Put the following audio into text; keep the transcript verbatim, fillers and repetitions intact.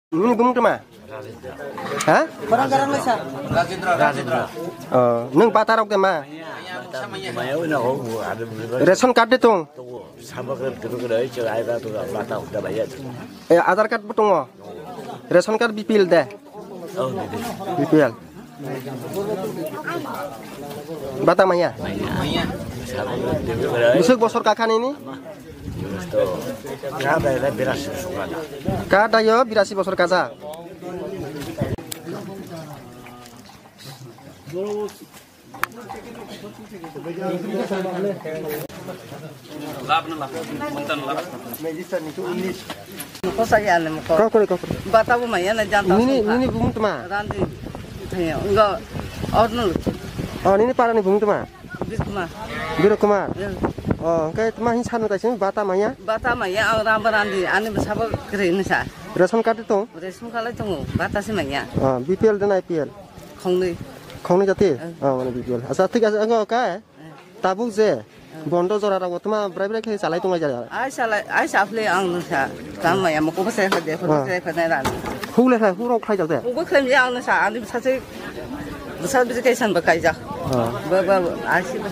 Nini bumung tama? Ha? Oh, nung bata rok de ma? Ration card de tong? Eh, Aadhaar card bo tongo. Ration card B P L de? B P L. Bata maya? Bisik bosor kakha nini? Ka dayo birasi bosor kaja. Kok kori, kok kori. Bata bo maya na janta. Nini, nini bumung tama? Randi. Enggak. Orno. Oh, nini para ni bumung tama? Biro Kumar. Biro Kumar. Oh, engke tama hin sanu kaising bata maya? Bata maya, ang ramba randi, ani bwsabo kwrwi hinwi sa. Ration card tong? Ration card lai tongo, bata se maya. Oh, B P L de na A P L? Khongnwi. Khongnwi jati? Oh, mane B P L. Acha, thik ache, engo ka? Tabuk je bondo jora rok tama brai brai khe chalai tonglai jara. Ai salai, ai saphli ang nung sa. Kam maya moko bwsai kha de, phone bwsai kha nai ran. Huk le kha, huk rok khlai jak de. Huk bo khlai ang nung sa, ani bwsa se, bwsa bwsa kaisan ba kaijak. Ba, ba, ba, ai si ba.